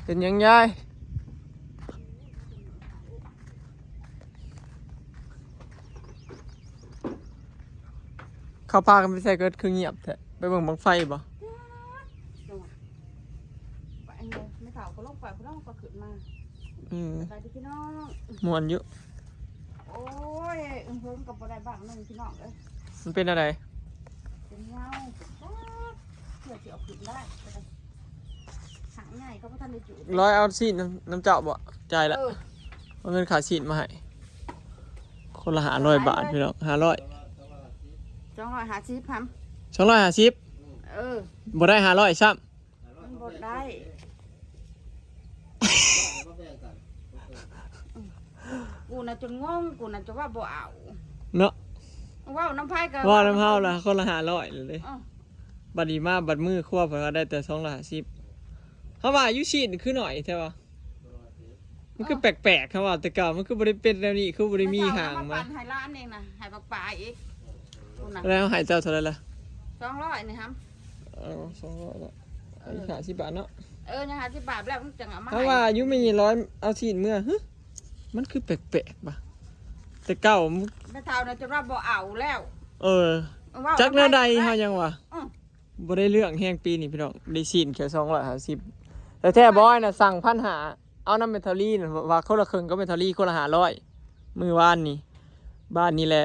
ເປັນຫຍັງຍາຍ? ເຂົາພາກັນໄປໃສ ເກີດຄືງຽບແທ້? ໄປເບິ່ງບັ້ງໄຟບໍ່? ໄປອັນນີ້ ແມ່ເຖົ້າກໍລົງໄປພຸ້ນເນາະ ກໍຂຶ້ນມາ. ອືມ ສະບາຍດີພີ່ນ້ອງ ມ່ວນຢູ່. ໂອ້ຍ ເຫິງກໍບໍ່ໄດ້ບັ້ງໜຶ່ງພີ່ນ້ອງເອີຍ. ມັນເປັນແນວໃດ? ເປັນເຫງົາ ເພື່ອຊິເອົາຂຶ້ນໄດ້. ຫາງໃຫຍ່ເຂົາບໍ່ທັນໄດ້ຈູດ. ຮ້ອຍເອົາຊີ້ນນຳ ນຳເຈົ້າບໍ່? ຈ່າຍລະ. ເອີ ເອົາເງິນຄ່າຊີ້ນມາໃຫ້ ຄົນລະຫ້າຮ້ອຍບາດ ພີ່ນ້ອງ ຫ້າຮ້ອຍ. ສອງຮ້ອຍຫ້າສິບ ຫຳ ສອງຮ້ອຍຫ້າສິບ. ເອີ ບໍ່ໄດ້ຫ້າຮ້ອຍຊ້ຳ. ມັນບໍ່ໄດ້ ກູນະຈົນງົງ ກູນະຈະວ່າບໍ່ເອົາເນາະ. ເວົ້ານຳໃຜກໍ ເວົ້ານຳເຮົາລະ ຄົນລະຫ້າຮ້ອຍເລີຍເດ້. ເອີ ບັດນີ້ມາບັດມື້ຄົວເພິ່ນວ່າໄດ້ແຕ່ສອງຮ້ອຍຫ້າສິບ. ເຮົາວ່າຢູ່ຊີ້ນຄືໜ້ອຍແທ້ວະ ມັນຄືແປກໆ ເຮົາວ່າແຕ່ເກົ່າມັນຄືບໍ່ໄດ້ເປັນແນວນີ້ ຄືບໍ່ໄດ້ມີຫາງມາ. ເອົາມາປັ່ນໃຫ້ຫຼານເອງນະ ໃຫ້ບັກປາອີກ. ພຸ້ນນະ ແລ້ວໃຫ້ເຈົ້າເທົ່າໃດລະ? ສອງຮ້ອຍນີ້ຫຳ. ເອົາສອງຮ້ອຍລະ ເອີ ອີກຫ້າສິບບາດເນາະ. ເອີ ຍັງຫ້າສິບບາດ ແລ້ວມັນຈັ່ງເອົາມາໃຫ້. ເຮົາວ່າຢູ່ແມ່ນຮ້ອຍເອົາຊີ້ນເມືອ ຫຶ ມັນຄືແປກໆ ບາດ ແຕ່ເກົ່າແມ່ເຖົ້ານະ ຈົນວ່າບໍ່ເອົາແລ້ວ. ເອີ ຈັກແນວໃດ ເຮົາຍັງວ່າ ອື ບໍ່ໄດ້ເລື່ອງແຮງປີນີ້ພີ່ນ້ອງ ໄດ້ຊີ້ນແຄ່ສອງຮ້ອຍຫ້າສິບ. ແຕ່ແທ້ບອຍນະສັ່ງພັນຫ້າ ເອົານຳແມ່ທາລີນະ ວ່າຄົນລະເຄິ່ງກັບແມ່ທາລີ ຄົນລະຫ້າຮ້ອຍ ມື້ວານນີ້. ບາດນີ້ແຫຼະ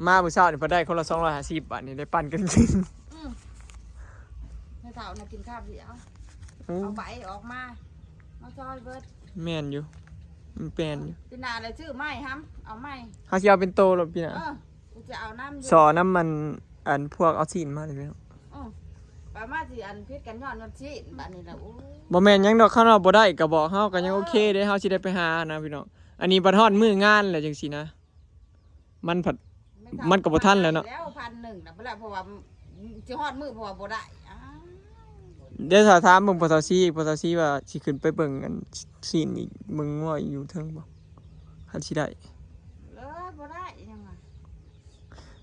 ມາມື້ເຊົ້ານີ້ເພິ່ນໄດ້ຄົນລະສອງຮ້ອຍຫ້າສິບ ບາດນີ້ໄດ້ປັນກັນກິນ. ອື ແມ່ເຖົ້ານະກິນຄາບດຽວ. ອື ເອົາໃບອອກມາ ມາຊອຍເບິດ. ແມ່ນຢູ່ ມັນແມ່ນຢູ່. ປີໜ້າລະຊື້ໃໝ່ຫຳ ເອົາໃໝ່. ເຮົາຊິເອົາເປັນໂຕໂລດປີໜ້າ. ເອີ ກູຈະເອົານຳຢູ່ ສໍນຳມັນ ອັນພວກເອົາຊີ້ນມານີ້. ອື ປະມານຊິອັນຜິດກັນຍ້ອນ ຍ້ອນຊີ້ນບາດນີ້ລະ. ໂອ້ ບໍ່ແມ່ນຫຍັງດອກ ຄັນວ່າບໍ່ໄດ້ກໍບອກເຮົາກໍຍັງ ເອີ ໂອເຄເດ້ ເຮົາຊິໄດ້ໄປຫານະພີ່ນ້ອງ. ອັນນີ້ບັດຮອດມື້ງານແລ້ວຈັ່ງຊີ້ນະ ມັນພັດ ມັນກໍບໍ່ທັນແລ້ວເນາະ. ແລ້ວພັນໜຶ່ງນະ ເພາະວ່າຊິຮອດມື້ ເພາະວ່າບໍ່ໄດ້. ອ້າວ ດຽວຖ້າຖາມເບິ່ງພໍ່ເຖົ້າຊີ ພໍ່ເຖົ້າຊີວ່າຊິຂຶ້ນໄປເບິ່ງອັນຊີ້ນອີກ ເບິ່ງງົວຢູ່ເທິງບໍ່ ຄັນຊິໄດ້. ເອີ ບໍ່ໄດ້ຫຍັງວ່າ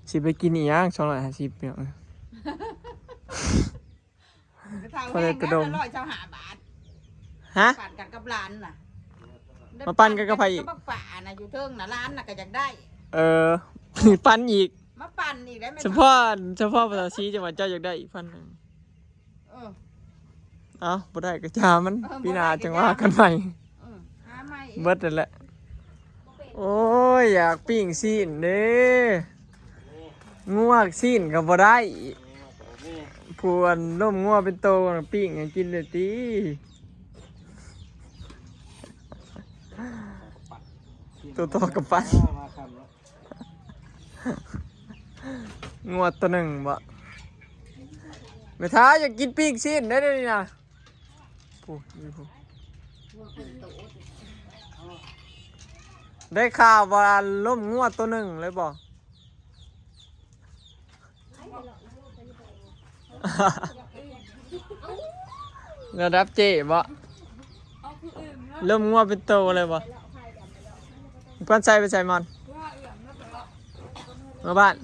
ຊິໄປກິນອີຫຍັງ ສອງຮ້ອຍຫ້າສິບ ພີ່ນ້ອງ. ພໍໄດ້ແຕ່ດົມ ຮ້ອຍຊາວຫ້າບາດ. ຮະ? ປັ່ນກັນກັບຫຼານນະ. ມາປັ່ນກັນກັບໃຜອີກ? ກັບບັກປານະ ຢູ່ເທິງນະ ຫຼານນະກໍຢາກໄດ້. ເອີ ປັ່ນອີກ ມາປັ່ນອີກໄດ້. ສະເພາະ ສະເພາະພາສີຈັ່ງວ່າເຈົ້າຢາກໄດ້ອີກພັນໜຶ່ງ. ເອີ ເອົ້າ ບໍ່ໄດ້ກໍຢ່າມັນ ເອີ ປີໜ້າຈັ່ງວ່າກັນໃໝ່. ເອີ ຫາໃໝ່ອີກ ເບິດນັ້ນແຫຼະ. ໂອ້ຍ ຢາກປີ້ງຊີ້ນເດ້ ງົວຊີ້ນກໍບໍ່ໄດ້. ຜູ້ອັນລົ້ມງົວເປັນໂຕ ປີ້ງໃຫ້ກິນເດ້ຕິ. ໂຕຕໍ່ກັບປັດ ງົວໂຕໜຶ່ງບໍ? ແມ່ທ້າວຢາກກິນປີ້ງຊີ້ນເດ້ ດຽວນີ້ນະ. ຜູ້ ນີ້ຜູ້ ໄດ້ຂ່າວວ່າລົ້ມງົວໂຕໜຶ່ງເລີຍບໍ? ລະດັບເຈ້ບໍ? ລົ້ມງົວເປັນໂຕເລີຍບໍ? ເພິ່ນໃສ່ໄປໃສມອນ? ເມືອບ້ານ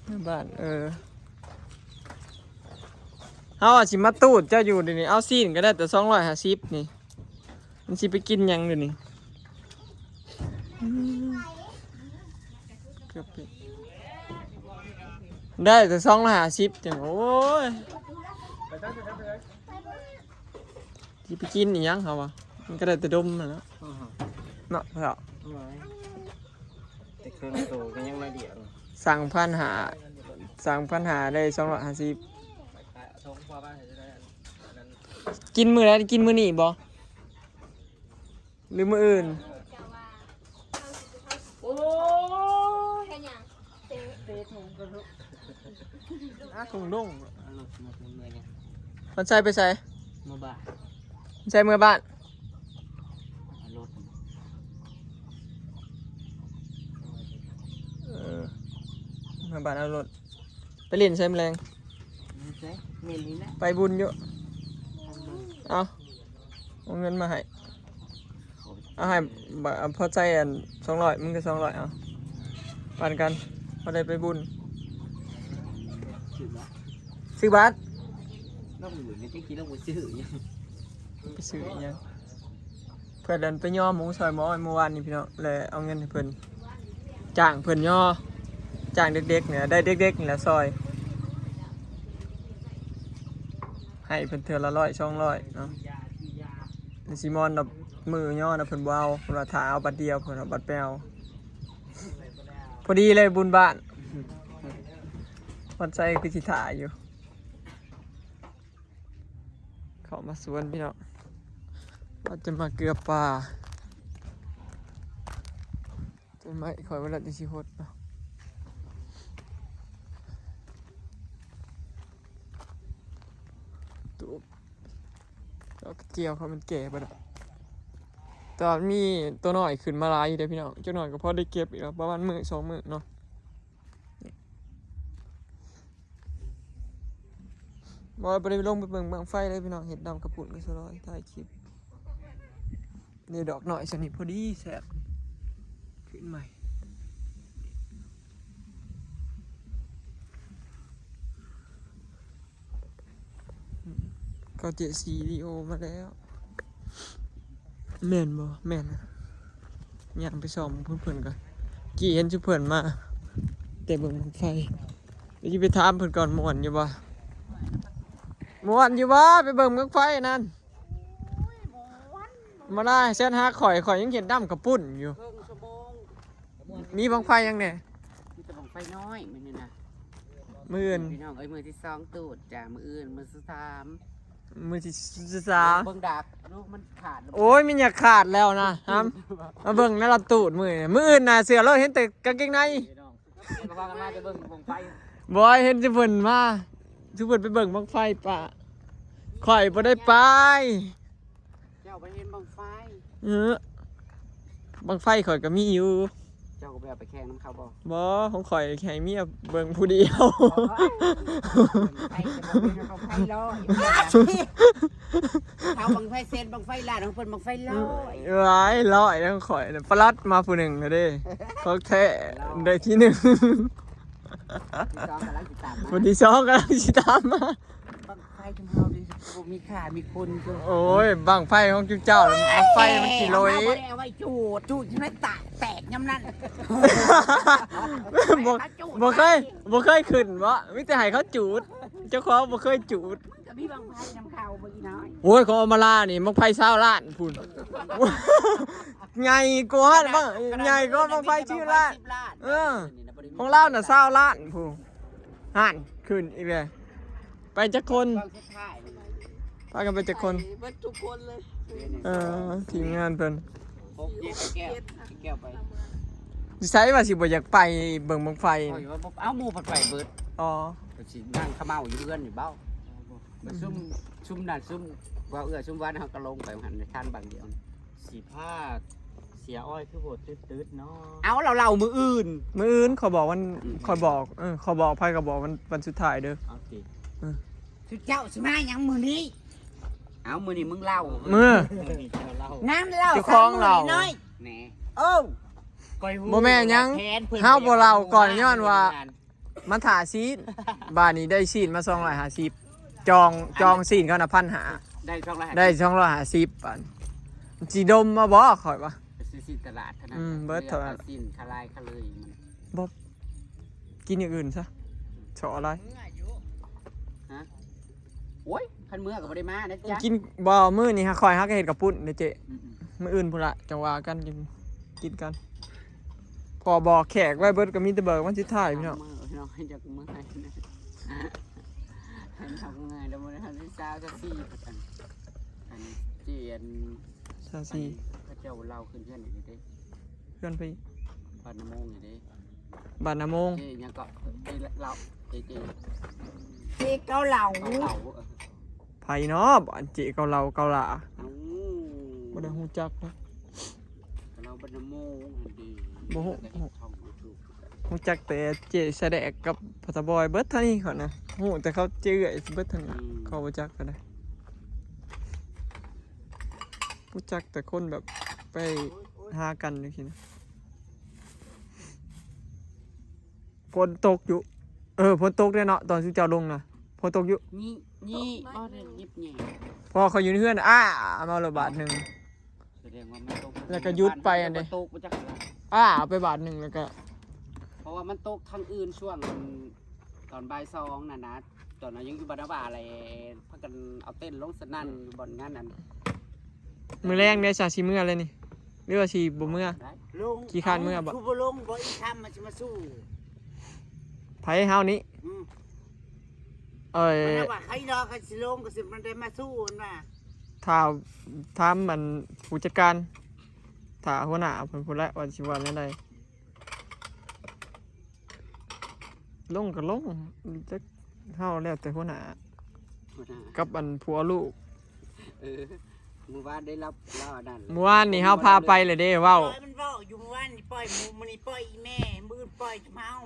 ເມືອບ້ານ. ເອີ ເຮົາອາດຊິມາຕູດເຈົ້າຢູ່ດຽວນີ້ ເອົາຊີ້ນກໍໄດ້ແຕ່ສອງຮ້ອຍຫ້າສິບນີ້ ມັນຊິໄປກິນຫຍັງດຽວນີ້? ອືມ ເກືອບໄປ ໄດ້ແຕ່ສອງຮ້ອຍຫ້າສິບຈັ່ງ ໂອ້ຍ ຊິໄປກິນອີຫຍັງເຮົາວ່າ ມັນກໍໄດ້ແຕ່ດົມຫັ້ນແຫຼະ ອືຮຶ ເນາະ. ແລ້ວ ໂອ້ຍ ແຕ່ເຄິ່ງໂຕກໍຍັງໜ້ອຍດຽວ ສັ່ງພັນຫ້າ ສັ່ງພັນຫ້າ ໄດ້ສອງຮ້ອຍຫ້າສິບ. ກິນມື້ໃດ? ກິນມື້ນີ້ບໍ ຫຼືມື້ອື່ນ? ໂອ້ຍ ເຮັດຫຍັງ? ເຕະ ເຕະຖົງກະລຸກ ອາ ຖົງດົງ ເອົາລົດມາເມືອນີ້. ມັນໃສ່ໄປໃສ? ເມືອບ້ານ. ມັນໃສ່ເມືອບ້ານ? ເອົາລົດ ເອີ ເມືອບ້ານເອົາລົດ. ໄປຫຼິ້ນໃສມື້ແລງ? ໄປບຸນຢູ່. ເອົາ ເອົາເງິນມາໃຫ້ ເອົາໃຫ້ ບ- ພໍໃຊ້ອັນສອງຮ້ອຍ ມຶງກໍສອງຮ້ອຍ ເອົາ ປັນກັນ ພໍໄດ້ໄປບຸນ. ຊື້ບັດ ຊື້ບັດ ລົງຢູ່ນີ້ ຈັກຊິລົງໄປຊື້ຫຍັງ ໄປຊື້ຫຍັງ? ເພິ່ນນັ້ນໄປຍໍໝູຊ່ອຍໝໍ້ມື້ວານນີ້ພີ່ນ້ອງ ແລະເອົາເງິນໃຫ້ເພິ່ນ ຈ້າງເພິ່ນຍໍ ຈ້າງເດັກໆນີ້ ໄດ້ເດັກໆນີ້ແຫຼະຊ່ອຍ ໃຫ້ເພິ່ນເທື່ອລະຮ້ອຍສອງຮ້ອຍເນາະ. ຊິມອນນະ ມື້ຍໍນະເພິ່ນບໍ່ເອົາ ເພິ່ນວ່າຖ້າເອົາບັດດຽວ ເພິ່ນວ່າບັດໄປເອົາ ພໍດີເລີຍບຸນບ້ານ. ວັດໄຊຄືຊິຖ້າຢູ່ ເຂົ້າມາສວນພີ່ນ້ອງ ວ່າຈະມາເກືອປາ ຕົ້ນໄມ້ຂ້ອຍວ່າແລ້ວຈັ່ງຊິຫົດເນາະ. ຕູບ ດອກກະຈຽວເຂົາມັນແກ່ເບິດແລ້ວ ແຕ່ວ່າມີຕົວນ້ອຍຂຶ້ນມາຫຼາຍຢູ່ເດ້ພີ່ນ້ອງ ຈັກໜ້ອຍກໍພໍໄດ້ເກັບອີກແລ້ວ ປະມານມື້ສອງມື້ເນາະ. ບໍ່ ບໍ່ໄດ້ລົງໄປເບິ່ງບັ້ງໄຟເລີຍພີ່ນ້ອງ ເຮັດດຳກະປຸ້ນກະສະລອຍ ຖ່າຍຄລິບ. ນີ້ດອກນ້ອຍຊະນີ້ພໍດີແຊບ ຂຶ້ນໃໝ່. ເກົ້າເຈັດສີ່ລີໂອມາແລ້ວ ແມ່ນບໍ່? ແມ່ນ ຍ່າງໄປສ່ອງເພິ່ນ ເພິ່ນກໍ ກີ້ເຫັນຊຸມເພິ່ນມາແຕ່ເບິ່ງບັ້ງໄຟ. ດຽວຊິໄປຖາມເພິ່ນກ່ອນ ມ່ວນຢູ່ບໍ່? ມ່ວນຢູ່ບໍ່? ໄປເບິ່ງບັ້ງໄຟນັ້ນ ມາລາຍແຊດຫາຂ້ອຍ ຂ້ອຍຍັງເຮັດດຳກະປຸ້ນຢູ່. ມີບັ້ງໄຟຫຍັງແດ່? ມີແຕ່ບັ້ງໄຟນ້ອຍມື້ນີ້ນະ ມື້ອື່ນ ພີ່ນ້ອງເອີຍ ມື້ທີສອງຕູດຈ້າ ມື້ອື່ນມື້ທີສາມ ມື້ທີສາມ ເບິ່ງດາກລູກມັນຂາດແລ້ວ ໂອ້ຍ ມັນຢາກຂາດແລ້ວນະ ຫຳ ມາເບິ່ງໃນລະຕູດມື້ນີ້ ມື້ອື່ນໜ້າເຊື່ອໂລດ ເຫັນແຕ່ກາງເກງໃນ ເຫັນແຕ່ເພິ່ນມາ ເຫັນແຕ່ເພິ່ນມາ ຊຸມເພິ່ນໄປເບິ່ງບັ້ງໄຟປະ ຂ້ອຍບໍ່ໄດ້ໄປ. ເຈົ້າໄປເຫັນບັ້ງໄຟ ເອີ ບັ້ງໄຟຂ້ອຍກໍມີຢູ່ ເຈົ້າກໍບໍ່ໄປແຂ່ງນຳເຂົາບໍ່? ບໍ່ ຂອງຂ້ອຍໃຫ້ເມຍເບິ່ງຜູ້ດຽວ ບັ້ງໄຟກໍບໍ່ແມ່ນບັ້ງໄຟຮ້ອຍ ເຂົາບັ້ງໄຟເຊັນ ບັ້ງໄຟລ້ານ ຂອງເພິ່ນບັ້ງໄຟຮ້ອຍ ຫຼາຍຮ້ອຍຂອງຂ້ອຍນະ ປະລັດມາຜູ້ໜຶ່ງເດ້ ຂອງແທ້ ໄດ້ທີໜຶ່ງ ທີສອງກຳລັງຊິຕາມມາ ຜູ້ທີສອງກຳລັງຊິຕາມມາ. ບັ້ງໄຟຂອງເຮົານີ້ບໍ່ມີຄ່າມີຄຸນ ໂອ້ຍ ບັ້ງໄຟຂອງຈຸເຈົ້າ ບັ້ງໄຟມັນຊິໂລຍ ເຮົາບໍ່ໄດ້ເອົາໄວ້ຈູດ ຈູດຢູ່ໃນຕາແຕກຍາມນັ້ນ ບໍ່ ບໍ່ເຄີຍ ບໍ່ເຄີຍຂຶ້ນບໍ? ມີແຕ່ໃຫ້ເຂົາຈູດ ເຈົ້າຂອງບໍ່ເຄີຍຈູດ ມັນກໍມີບັ້ງໄຟນຳເຂົາບໍ່ອີນ້ອຍ ໂອ້ຍ ຂອງອຳມາລານີ້ບັ້ງໄຟຊາວລ້ານພຸ້ນ ໃຫຍ່ກວ່າບັ້ງ ໃຫຍ່ກວ່າບັ້ງໄຟສິບລ້ານ ເອີ ຂອງລາວນະຊາວລ້ານພຸ້ນ ຫັ້ນ ຂຶ້ນອີກແລ້ວ ໄປຈັກຄົນ? ພາກັນໄປຈັກຄົນ? ໄປເບິດທຸກຄົນເລີຍ ເອີ ທີມງານເພິ່ນ ຫົກເຈັດ ແກ້ວ ແກ້ວໄປ ຢູ່ໃສວ່າຊິບໍ່ຢາກໄປເບິ່ງບັ້ງໄຟ ຂ້ອຍວ່າບໍ່ ເອົາ ໝູ່ເພິ່ນໄປເບິດ ອໍ ກໍຊິນັ່ງຂະເໝົາຢູ່ເຮືອນນີ້ເບົາ ປະຊຸມ ຊຸມນັ້ນຊຸມ ເວົ້າເອື້ອຊຸມຫວານ ເຮົາກໍລົງໄປຫັ້ນ ທັນບາງດຽວ ຊິພາເສຍອ້ອຍຄືບໍ່ຕຶດໆເນາະ ເອົາ ເລົ່າມື້ອື່ນ ມື້ອື່ນ ຂ້ອຍບອກວັນ ອືມ ຂ້ອຍບອກ ເອີ ຂ້ອຍບອກໃຜກໍບອກວັນ ວັນສຸດທ້າຍເດີ ເອົາຕິ ເອີ ຊຸມເຈົ້າຊິມາຫຍັງມື້ນີ້? ເອົາ ມື້ນີ້ມຶງເລົ່າ ມື້ ມື້ນີ້ເຈົ້າເລົ່າ ນາງເລົ່າ ເຈົ້າຂອງເລົ່າ ແນ່ ໂອ້ ຂ້ອຍຮູ້ ບໍ່ແມ່ນຫຍັງ ແຜນເພິ່ນ ເຮົາບໍ່ເລົ່າກ່ອນ ຍ້ອນວ່າ ມາຖ້າຊີ້ນ ບາດນີ້ໄດ້ຊີ້ນມາສອງຮ້ອຍຫ້າສິບ ຈອງ ເອົາ ຈອງຊີ້ນເຂົານະ ພັນຫ້າ ໄດ້ສອງຮ້ອຍຫ້າສິບ ໄດ້ສອງຮ້ອຍຫ້າສິບ ບາດຊິດົມມາບໍ ຂ້ອຍວ່າ ໄປຊື້ຊີ້ນຕະຫຼາດເທົ່ານັ້ນ ອືມ ເບິດເທົ່ານັ້ນ ຊື້ຊີ້ນຄາລາຍຄາເລີຍມັນ ບໍ່ ກິນຢ່າງອື່ນຊະ ເຊາະຫຼາຍ ຮະ ໂອ້ຍ ຄັນເມືອກໍບໍ່ໄດ້ມານະຈ໊ະ ກິນ ບໍ່ ມື້ນີ້ຫາ ຂ້ອຍຫາກໍເຮັດກະປຸ້ນເດ້ເຈ້ ອືມໆ ມື້ອື່ນພຸ້ນລະ ຈັ່ງວ່າກັນ ກິນ ກິນກັນ ພໍບອກແຂກໄວ້ເບິດກໍມີແຕ່ເບີກວັນສຸດທ້າຍພີ່ນ້ອງ ເມື່ອຍເນາະ ຢາກເມື່ອຍນະ ເຫັນເຂົາເມື່ອຍແລ້ວມື້ນີ້ເຮົາໄດ້ຊາວຊາວສີ່ ອັນ ອັນເຈ ອັນ ຊາວສີ່ ອັນ ເຂົາເຈົ້າເລົ່າຂຶ້ນເຮືອນນີ້ເດ້ ເຮືອນໃຜ? ບ້ານນາໂມງນີ້ເດ້ ບ້ານນາໂມງ ເຈຫຍັງເກາະ ເຈເລົ່າ ເຈ ເຈ ເຈເກົາເຫຼົ້າ ເກົາເຫຼົ້າ ເອີ ໃຜເນາະ ບ້ານເຈເກົາເຫຼົ້າເກົາຫຼາ ເອົ້າ ບໍ່ໄດ້ຮູ້ຈັກເນາະ ເຂົາເວົ້າບ້ານນາໂມງຫັ້ນເດ ບໍ່ຮູ້ ແລ້ວກໍເຮັດຊ່ອງຢູທູບ ຮູ້ຈັກແຕ່ເຈສະແດກກັບພໍ່ຕາບອຍ ເບິດເທົ່ານີ້ຂ້ອຍນະ ຮູ້ແຕ່ເຂົາເຈ້ເອື້ອຍເບິດເທົ່ານີ້ ອືມ ເຂົາບໍ່ຈັກປານໃດ ຮູ້ຈັກແຕ່ຄົນແບບໄປຫາກັນຈັ່ງຊີ້ນະ ຝົນຕົກຢູ່ ເອີ ຝົນຕົກເດ້ເນາະ ຕອນຊຸມເຈົ້າລົງນະ ຝົນຕົກຢູ່ ນີ້ ນີ້ບໍ່ໄດ້ຫຍິບແຍງ ເພາະເຂົາຢູ່ໃນເຮືອນ ອ້າ ມາແລ້ວບາດໜຶ່ງ ສະແດງວ່າມັນຕົກ ແລ້ວກໍຢຸດໄປອັນນີ້ ມັນຕົກມາຈາກຂ້າງລ່າງ ອ້າ ເອົາໄປບາດໜຶ່ງ ແລ້ວກໍ ເພາະວ່າມັນຕົກທາງອື່ນຊ່ວງ ຕອນບ່າຍສອງນັ້ນນະ ຕອນນັ້ນຍັງຢູ່ບານາວາແຫຼະ ພາກັນເອົາເຕັນລົງສະໜັ່ນຢູ່ບ່ອນງານນັ້ນ ມື້ແລງເດ້ຊະ ຊິເມືອເລີຍນີ້ ຫຼືວ່າຊິບໍ່ເມືອ? ຂີ້ຄ້ານເມືອບໍ່? ຄືບໍ່ລົງບໍ່ ອີຄຳມັນຊິມາສູ້ ໃຜ? ເຮົານີ້? ອືມ ເອີຍ ມັນວ່າໃຄດອກ ຄັນຊິລົງກໍຊິມັນໄດ້ມາສູ້ຫັ້ນວ່າ ຖ້າຖາມອັນຜູ້ຈັດການ ຖ້າຫົວໜ້າເພິ່ນພຸ້ນແຫຼະ ວ່າຊິວ່າແນວໃດ. ລົງກໍລົງ ຈັກເຮົາແລ້ວແຕ່ຫົວໜ້າ ຫົວໜ້າ ກັບອັນຜູ້ເອົາລູກ ເອີ ມື້ວານໄດ້ຮັບລາວອັນນັ້ນ ມື້ວານນີ້ເຮົາພາໄປແລ້ວເດ້ ເວົ້າ ມັນເວົ້າຢູ່ ມື້ວານນີ້ປ່ອຍໝູ ມື້ນີ້ປ່ອຍອີແມ່ ມື້ອື່ນປ່ອຍເຮົາ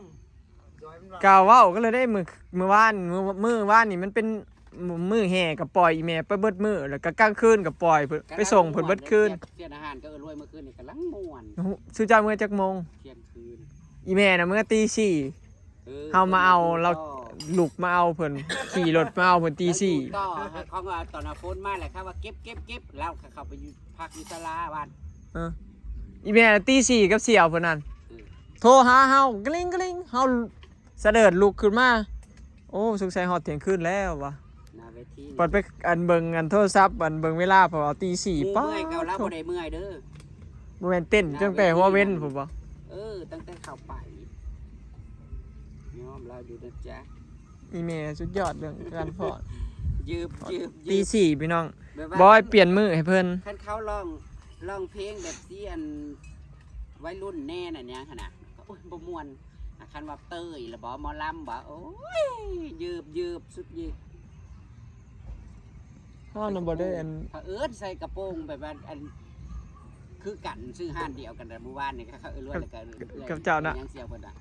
ກໍເວົ້າກັນແລ້ວເດ້ ມື້ ມື້ວານ ມື້ ມື້ວານນີ້ມັນເປັນ ມື້ແຫ່ກໍປ່ອຍອີແມ່ໄປເບິດມື້ ແລ້ວກໍກາງຄືນກໍປ່ອຍເພິ່ນ ໄປສົ່ງເພິ່ນເບິດຄືນ ເສຍ ເສຍອາຫານກໍເອີລວຍ ມື້ຄືນນີ້ກຳລັງມ່ວນ ໂອ້ໂຫ ຊຸເຈົ້າເມືອຈັກໂມງ? ທ່ຽງຄືນ ອີແມ່ນະເມືອຕີສີ່ ເອີ ເຮົາມາເອົາ ເພິ່ນຢູ່ຕໍ່ ລາວລຸກມາເອົາເພິ່ນ ຂີ່ລົດມາເອົາເພິ່ນຕີສີ່ ລາວຢູ່ຕໍ່ ຂອງ ຕອນຝົນມາແລ້ວ ເຂົາວ່າເກັບ ເກັບ ເກັບ ລາວກໍເຂົ້າໄປຢູ່ ພັກຢູ່ສາລາບ້ານ ເອີ ອີແມ່ນະ ຕີສີ່ກັບສ່ຽວເພິ່ນນັ້ນ ເອີ ໂທຫາເຮົາ ກະລິງ ກະລິງ ເຮົາສະເດີດລຸກຂຶ້ນມາ ໂອ້ ສົງໄສຮອດທ່ຽງຄືນແລ້ວວ່າ ໜ້າເວທີນີ້ ບັດໄປອັນເບິ່ງອັນໂທລະສັບ ອັນເບິ່ງເວລາ ເພາະວ່າຕີສີ່ ໝູ່ເມື່ອຍກໍລາວບໍ່ໄດ້ເມື່ອຍເດີ ບໍ່ແມ່ນເຕັ້ນຕັ້ງແຕ່ຫົວເວັນພຸ້ນບໍ່? ເອີ ຕັ້ງແຕ່ເຂົ້າໄປ ຍອມລາວຢູ່ນະຈ໊ະ. ອີແມ່ສຸດຍອດເລື່ອງການຟ້ອນ ຍືບ ຍືບ ຍືບ ຕີສີ່ ພີ່ນ້ອງ ແບບວ່າ ບອຍປ່ຽນມື້ໃຫ້ເພິ່ນ ຄັນເຂົາຮ້ອງ ຮ້ອງເພງແບບຊິອັນ ໄວລຸ້ນແດ່ນະຫຍັງຫັ້ນນະ ໂອ້ຍ ບໍ່ມ່ວນ ອາ ຄັນວ່າເຕີຍລະບໍ ໝໍລຳບໍ ໂອ້ຍ ຍືບ ຍືບ ສຸດຍືບ ເຮົານະບໍ່ໄດ້ອັນ ພະເອີນໃສ່ກະໂປງແບບວ່າອັນ ຄືກັນ ຊື້ຮ້ານດຽວກັນ ແຕ່ມື້ວານນີ້ເຂົາເອີ້ນວ່າ ແລ້ວກໍ ກັບເຈົ້ານະ ຍັງສຽວເພິ່ນນະ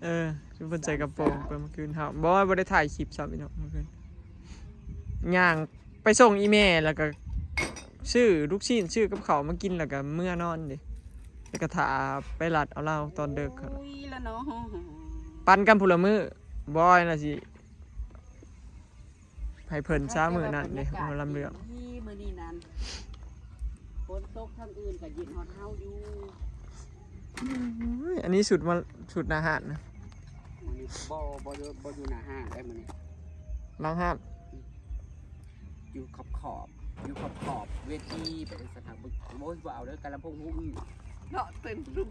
ເອີ ເອີ ຄືເພິ່ນໃສ່ກະໂປງໄປມື້ຄືນ ເຮົາບໍ່ ບໍ່ໄດ້ຖ່າຍຄລິບຊ້ຳພີ່ນ້ອງ ມື້ຄືນ ຍ່າງໄປສົ່ງອີແມ່ ແລ້ວກໍຊື້ລູກຊີ້ນ ຊື້ກັບເຂົ້າມາກິນ ແລ້ວກໍເມືອນອນເດ້ ແລ້ວກໍຖ້າໄປລັດເອົາລາວຕອນເດິກ ໂອ້ຍລະເນາະ ປັ່ນກັນພຸ້ນລະມື້ ບອຍນະຊິ ໃຫ້ເພິ່ນຊາມື້ນັ້ນເດ້ ໝໍລຳເລື່ອງ ມື້ນີ້ນັ້ນ ຝົນຕົກທາງອື່ນກໍເຢັນຮອດເຮົາຢູ່ ເອີຍ ອັນນີ້ຊຸດມາ ຊຸດໜ້າຮ້ານນະ ມື້ນີ້ບໍ່ ບໍ່ ບໍ່ຢູ່ໜ້າຮ້ານໄດ໋ມື້ນີ້ ຫຼັງຮ້ານ ຢູ່ຂອບໆ ຢູ່ຂອບໆເວທີ ໄປສະຖານ ໂອ້ຍ ບໍ່ເອົາເດີ ກາລຳໂພງຫູອື້ ເນາະ ເຕັ້ນຕຸ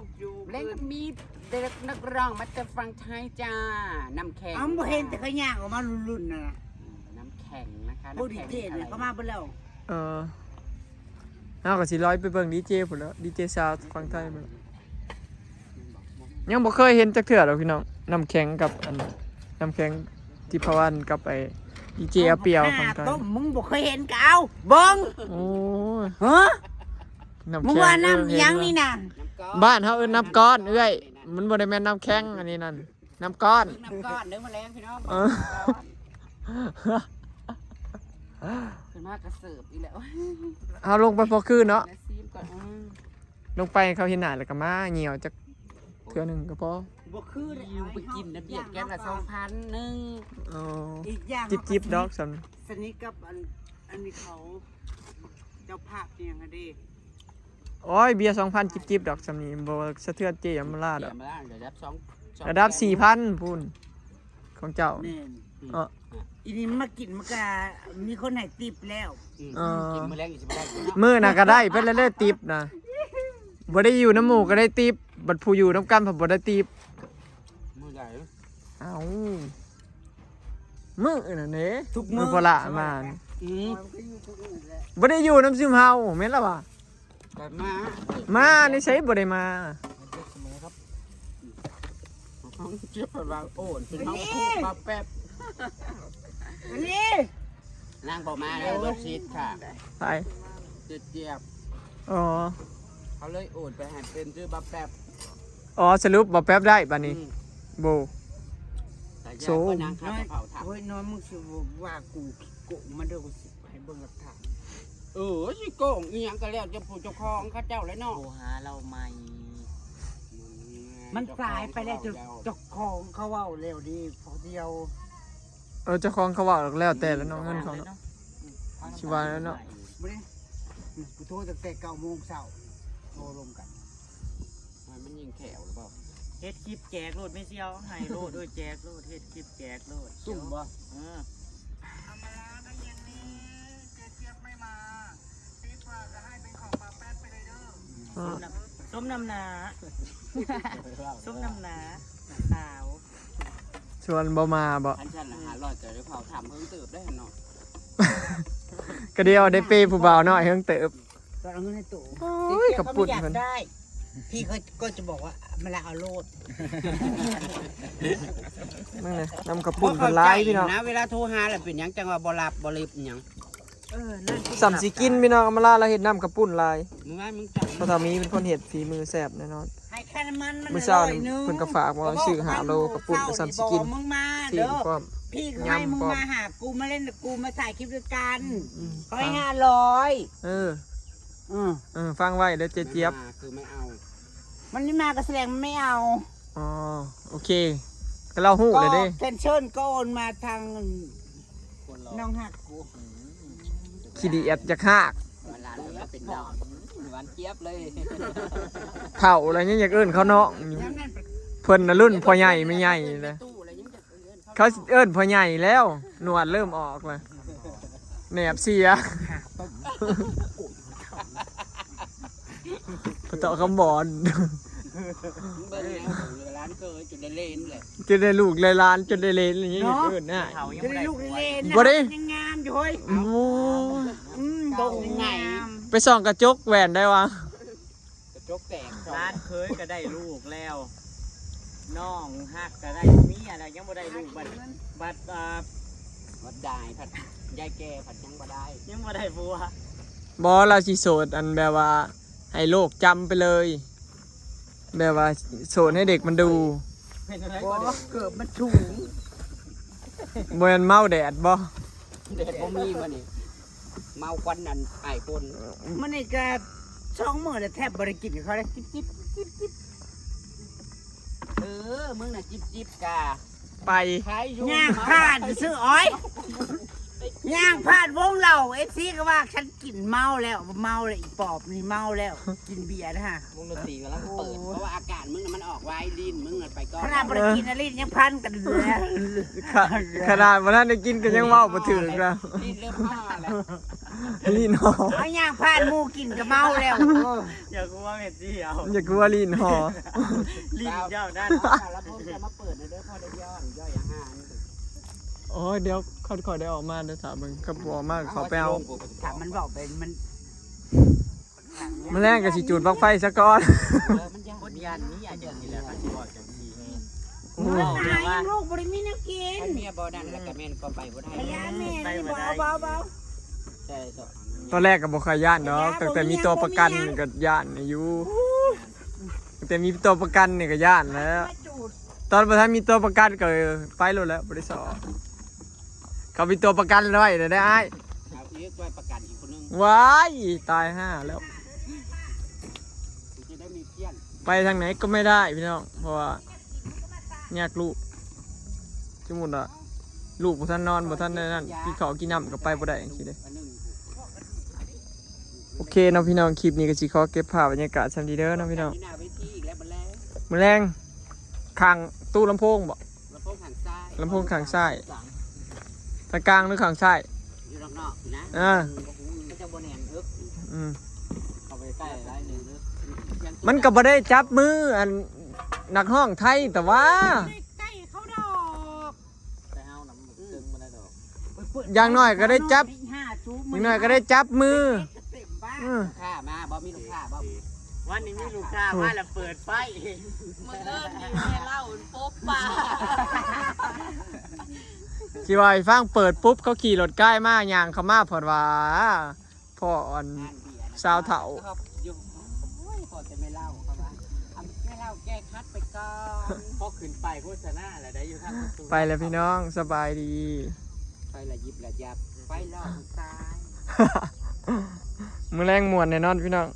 ບໆໆຢູ່ ແລ້ວກໍມີເດັກນັກຮ້ອງມາແຕ່ຝັ່ງໄທຈ້າ ນ້ຳແຂງ ເອົ້າ ບໍ່ເຫັນແຕ່ເຂົາຍ່າງອອກມາລຸ້ນໆນະ ອືມ ນ້ຳແຂງນະຄະ ໂອ້ ນ້ຳແຂງ ດີເຈນີ້ເຂົາມາເບິດແລ້ວ ເອີ ເຮົາກໍຊິລອຍໄປເບິ່ງດີເຈພຸ້ນແຫຼ້ວ ດີເຈສາວຝັ່ງໄທພຸ້ນ ຍັງບໍ່ເຄີຍເຫັນຈັກເທື່ອດອກພີ່ນ້ອງ ນ້ຳແຂງກັບອັນ ນ້ຳແຂງ ທິບພະວັນກັບໄອ້ ດີເຈອາປຽວ ເອົາ ຂອງໄທ ຕົ້ມ ມຶງບໍ່ເຄີຍເຫັນກໍເອົາເບິ່ງ ໂອ້ຍ ຮະ ນ້ຳແຂງ ມຶງວ່ານ້ຳ ເອີ ຫຍັງນີ້ນະ ນ້ຳກ້ອນ ບ້ານເຮົາເອີ້ນນ້ຳກ້ອນເອື້ອຍ ມັນບໍ່ໄດ້ແມ່ນນ້ຳແຂງ ອັນນີ້ນັ້ນ ນ້ຳກ້ອນ ນ້ຳກ້ອນເດີ ມາແລງພີ່ນ້ອງ ເອີ ຂຶ້ນມາກະເສີບອີກແລ້ວ ເຮົາລົງໄປພໍຄືນເນາະ ແລະຊີມກ່ອນ ອືມ ລົງໄປເຂົາເຫັນໜ້າແລ້ວກໍມາຍ່ຽວຈັກເທື່ອໜຶ່ງກໍພໍ ບໍ່ຄື ຢູ່ໄປກິນນະ ເບຍແກ້ວລະສອງພັນໜຶ່ງ ອໍ ອີກຢ່າງ ຈິບໆດອກສ່ຳ ສະໜິດກັບອັນ ອັນນີ້ເຂົາ ເຈົ້າພາບອີ່ຫຍັງຫັ້ນເດ້ ໂອ້ຍ ເບຍສອງພັນຈິບໆດອກສ່ຳນີ້ ບໍ່ສະເທືອນເຈອຳມາລາດອກ ເຈອຳມາລາດ ລະດັບສອງ ລະດັບສີ່ພັນພຸ້ນ ຂອງເຈົ້າ ແມ່ນ ເນາະ ອີນີ້ມາກິນມັນກະມີຄົນໃຫ້ຕິບແລ້ວ ອືມ ເອີ ກິນມື້ແລງນີ້ຊິບໍ່ໄດ້ເນາະ ມື້ນະກະໄດ້ເພິ່ນລະໄດ້ຕິບນະ ບໍ່ໄດ້ຢູ່ນຳໝູ່ກະໄດ້ຕິບ ບັດຜູ້ຢູ່ນຳກັນພັດບໍ່ໄດ້ຕິບ ມື້ໃດ ເອົ້າ ມື້ນັ້ນເດ້ ທຸກມື້ ມື້ພໍ່ຫຼ້າມາ ອືມ ບໍ່ໄດ້ຢູ່ນຳຊຸມເຮົາ ແມ່ນລະຫວາ? ມາ ມາໃນໃສບໍ່ໄດ້ມາ ເຈັບເພິ່ນວ່າໂອນ ເປັນເຮົາ ເປັນເຮົາ ເປັນເຮົາ ເປັນເຮົາ ເປັນເຮົາ ເປັນເຮົາ ອັນນີ້ ນາງບໍ່ມາແລ້ວ ລົດຊິດຄ່ະ ໃຜ? ເຈຍບ ອໍ ເຂົາເລີຍໂອນໄປໃຫ້ເປັນຊື່ບ່າວແປັບ ອໍ ສະຫຼຸບບ່າວແປັບໄດ້ບາດນີ້ ອືມ ໂບ ໂຊ ໂອ້ຍ ນ້ອຍ ມຶງຊິວ່າກູຂີ້ໂກງມາເດີ ກູຊິໃຫ້ເບິ່ງຫຼັກຖານ ເອີ ຊິໂກງອີ່ຫຍັງກໍແລ້ວແຕ່ຜູ້ເຈົ້າຂອງເຂົາເຈົ້າແຫຼະເນາະ ໂທຫາລາວໃໝ່ ມັນສາຍໄປແລ້ວ ເຈົ້າ ເຈົ້າຂອງເຂົາເວົ້າແລ້ວເດ້ ພໍດຽວ ເອີ ເຈົ້າຂອງເຂົາເວົ້າແລ້ວແຕ່ລະເນາະ ເງິນເຂົາເນາະ ຊິວ່າແລ້ວເນາະ. ບໍ່ໄດ້ ອືມ ກູໂທຕັ້ງແຕ່ເກົ້າໂມງເຊົ້າ ໂທລົມກັນ ໃຫ້ມັນຍິງແຂວຫຼືບໍ່? ເຮັດຄລິບແຈກໂລດ ແມ່ຊິເອົາໃຫ້ໂລດ ໂດຍແຈກໂລດ ເຮັດຄລິບແຈກໂລດ ຊຸ່ມບໍ່? ເອີ ທຳມະດາກໍເຢັນນີ້ ເຈຈຽບໄມ່ມາ ຕິດວ່າກໍໃຫ້ເປັນຂອງປາແປັດໄປເລີຍເດີ. ເອີ ສົມນຳ ສົມນຳໜ້າ ສົມນຳໜ້າສາວ. ຊວນບໍ່ມາບໍ່? ຄັນຊັ້ນລະຫ້າຮ້ອຍ ກໍໄດ້ເຝົ້າຖ້ຳເຫິງເຕີບໄດ້ຫັ້ນເນາະ ກໍດຽວໄດ້ເປຜູ້ບ່າວນ້ອຍເຫິງເຕີບ. ຕອນເອົາເງິນໃຫ້ໂຕ ໂອ້ຍ ເຈັບ ຂອບຄຸນ ກໍບໍ່ຢາກໄດ້ ພີ່ກໍ ກໍຈະບອກວ່າ ອຳມາລາເອົາໂລດ ນັ້ນແຫຼະ ນຳຂອບຄຸນເພິ່ນຫຼາຍພີ່ນ້ອງນະ. ເວລາໂທຫາແລ້ວເປັນຫຍັງຈັ່ງວ່າບໍ່ຮັບບໍ່ເລັບຫຍັງ? ເອີ ນັ້ນ ສ່ຳຊິກິນພີ່ນ້ອງ ອຳມາລາລາວເຮັດນ້ຳຂະປຸ້ນຫຼາຍ. ມື້ວານມຶງຈຳ ພໍ່ເຖົ້າມີເປັນຄົນເຮັດ ຝີມືແຊບແນ່ນອນ. ໃຫ້ຄ່ານ້ຳມັນມັນ ມື້ເຊົ້ານີ້ເພິ່ນກໍຝາກມາຊື້ຫາໂລກະປຸ້ນກັບສ່ຳຊິກິນ ຖິ້ມພ້ອມ ຍຳພ້ອມ. ມາຫາກູ ມາຫຼິ້ນກັບກູ ມາຖ່າຍຄລິບດ້ວຍກັນ ເຂົາໃຫ້ຫ້າຮ້ອຍ. ເອີ ເອີ ເອີ ຟັງໄວ້ເດີເຈຈຽບ ຄືໄມ່ເອົາ ມັນໄມ່ມາກໍສະແດງມັນໄມ່ເອົາ. ອໍ ໂອເຄ ກໍລາວຮູ້ແລ້ວເດ້ ແຄນເຊີນກໍໂອນມາທາງ ນ້ອງຮັກກູ ຂີ້ດີແອັດຈະຄາກ ເປັນດອກ ຫວານຈຽບເລີຍ ເຖົ້າແລ້ວຍັງຢາກເອີ້ນເຂົານ້ອງຢູ່ ເພິ່ນນະລຸ້ນພໍ່ໃຫຍ່ແມ່ໃຫຍ່ແລ້ວ ເຂົາຊິເອີ້ນພໍ່ໃຫຍ່ແລ້ວ ໜວດເລີ່ມອອກແລ້ວ ແໜບເສຍ ພໍ່ເຖົ້າຄຳບອນ ເບິ່ງແລ້ວ ຫຼານເຄີຍຈົນໄດ້ເລນແຫຼະ ຈົນໄດ້ລູກໄດ້ຫຼານ ຈົນໄດ້ເລນ ເນາະ ເອີ້ນອ້າຍ ເຖົ້າຍັງບໍ່ໄດ້ລູກໄດ້ເລນນະ ບໍ່ໄດ້ ຍັງງາມຢູ່ເຮີ້ຍ ໂອ້ຍ ອືມ ບໍ່ງາມ ໄປສ່ອງກະຈົກແວ່ນໄດ້ວະ ກະຈົກແຕກ ຫຼານເຂີຍກໍໄດ້ລູກແລ້ວ ນ້ອງຮັກກໍໄດ້ເມຍແລ້ວ ຍັງບໍ່ໄດ້ລູກ ບັດ ບັດ ອ່າ ບັດດາຍ ພັດຍາຍແກ່ ພັດຍັງບໍ່ໄດ້ ຍັງບໍ່ໄດ້ຜົວ. ບໍ່ ລາວຊິໂສດ ອັນແບບວ່າ ໃຫ້ໂລກຈຳໄປເລີຍ ແບບວ່າໂສດໃຫ້ເດັກມັນດູ ເປັນຈັ່ງໃດກໍເດີ ເກີບມັນສູງ ບໍ່ແມ່ນເມົາແດດບໍ່? ແດດບໍ່ມີມື້ນີ້ ເມົາຄວັນອັນອ້າຍຄົນ ມື້ນີ້ກະສອງມື້ແລ້ວ ແທບບໍ່ໄດ້ກິນເຂົ້າເລີຍ ຈິບໆ ຈິບໆ. ເອີ ມຶງນະຈິບໆ ກະ ໄປ ຂາຍຢູ່ ຍ່າງຜ່ານຊື່ໆ ໂອ້ຍ ຍ່າງຜ່ານວົງເຫຼົ້າ ເອັຟຊີກໍວ່າ "ສັນກິນເມົາແລ້ວ ເມົາແລ້ວ ອີປອບນີ້ເມົາແລ້ວ ກິນເບຍນະ." ວົງດົນຕີກຳລັງເປີດ ໂອ້ ເພາະວ່າອາກາດມຶງນະມັນອອກໄວ ລີ້ນມຶງນະໄປກ່ອນ ຂະໜາດບໍ່ໄດ້ກິນນະ ລີ້ນຍັງພັນກັນຢູ່ເລີຍ ຂະ ຂະໜາດບໍ່ທັນໄດ້ກິນກໍຍັງເວົ້າບໍ່ຖືກນະ ລີ້ນເລີ່ມຮໍແລ້ວ ລີ້ນຮໍ ເອົາຍ່າງຜ່ານໝູ່ກິນກໍເມົາແລ້ວ ເອີ ຢ່າກົວແມ່ນຊິເອົາ ຢ່າກົວ ລີ້ນຮໍ ລີ້ນເຈົ້ານັ້ນ ລຳໂພງຈະມາເປີດເດີ ພໍໄດ້ຍ້ອນ ຍ້ອນອາຫານ ໂອ້ຍ ດຽວຂ້ອຍ ຂ້ອຍໄດ້ອອກມາເດີ ຖ້າເບິ່ງ ຄັນບໍ່ອອກມາກໍເຂົ້າໄປເອົາ ຖ້າມັນເວົ້າໄປ ມັນ ມື້ແລງກໍຊິຈູດບັ້ງໄຟຊະກ່ອນ ເອີ ມັນຢ້ານ ຄົນຢ້ານນີ້ອາຈານນີ້ແຫຼະ ຄັນຊິເວົ້າຈັ່ງຊີ້ ໂອ້ ເອີ ແຕ່ວ່າ ລູກບໍ່ໄດ້ມີແນວກິນ ຄັນເມຍບໍ່ນັ້ນແລ້ວກໍແມ່ນກໍໄປບໍ່ໄດ້ ໄປແມ່ນ ໄປບໍ່ໄດ້ ເບົາໆ ໃຊ່ ຕອນແລກກໍບໍ່ຄ່ອຍຢ້ານດອກ ຕັ້ງແຕ່ມີຕົວປະກັນນີ້ກໍຢ້ານຢູ່ ຕັ້ງແຕ່ມີຕົວປະກັນນີ້ກໍຢ້ານແລ້ວ ຕອນບໍ່ທັນມີຕົວປະກັນກໍໄປໂລດແລ້ວ ບໍ່ໄດ້ຊອກ ເຂົາມີຕົວປະກັນໄວ້ແລ້ວເດ້ອ້າຍ ເອົາອີກ ໄວ້ປະກັນອີກຄົນໜຶ່ງ ວ້າຍ ຕາຍຫ່າແລ້ວ ຊິໄດ້ມີພຽນ ໄປທາງໃດກໍໄມ່ໄດ້ພີ່ນ້ອງ ເພາະວ່າຍາກລູກ ສົມມຸດວ່າລູກບໍ່ທັນນອນ ບໍ່ທັນໄດ້ນັ້ນ ກິນເຂົ້າກິນນ້ຳກໍໄປບໍ່ໄດ້ຈັ່ງຊີ້ເດ້. ໂອເຄເນາະພີ່ນ້ອງ ຄລິບນີ້ກໍຊິຂໍເກັບພາບບັນຍາກາດຊ່ຳນີ້ເດີເນາະພີ່ນ້ອງ ຢູ່ໜ້າເວທີອີກແລ້ວ ມື້ແລງ ມື້ແລງ ຂ້າງຕູ້ລຳໂພງບໍ? ລຳໂພງຂ້າງຊ້າຍ ລຳໂພງຂ້າງຊ້າຍ ທາງກາງຫຼືຂ້າງຊ້າຍ? ຢູ່ນອກໆນະ ເອີ ມັນຈະບໍ່ແໜ້ນເອິກ ອືມ ເຂົ້າໄປໃກ້ຫຼາຍໜຶ່ງເອີກ ມັນກໍບໍ່ໄດ້ຈັບມືອັນນັກຮ້ອງໄທ ແຕ່ວ່າ ບໍ່ໄດ້ໃກ້ເຂົາດອກ ແຕ່ເຮົານຳ ອືມ ເຖິງບໍ່ໄດ້ດອກ ຢ່າງໜ້ອຍກໍໄດ້ຈັບ ຢ່າງໜ້ອຍກໍໄດ້ຈັບມື ເອີ ລູກຄ້າມາບໍ່? ມີລູກຄ້າບໍ່? ວັນນີ້ມີລູກຄ້າມາແລ້ວເປີດໄຟ ມື້ອື່ນນີ້ແມ່ເລົ່າປົບປາ ຊິວ່າໃຫ້ຟັງ ເປີດປຸບ ເຂົາຂີ່ລົດກາຍມາ ຍ່າງເຂົ້າມາ ເພິ່ນວ່າ ພໍ້ອັນ ຮ້ານເບຍນະ ຊາວເຖົ້າ ຢູ່ ໂອ້ຍ ພໍ້ແຕ່ແມ່ເລົ່າ ເຂົາວ່າ ອາ ແມ່ເລົ່າແກ້ຂັດໄປກ່ອນ ພໍ້ຂຶ້ນປ້າຍໂຄສະນາແລ້ວໄດ້ຢູ່ທາງປະຕູ ໄປແລ້ວພີ່ນ້ອງ ສະບາຍດີ ໄຟລະຢິບລະຍັບ ໄຟລ້ອຜູ້ຊາຍ ມື້ແລງມ່ວນແນ່ນອນພີ່ນ້ອງ.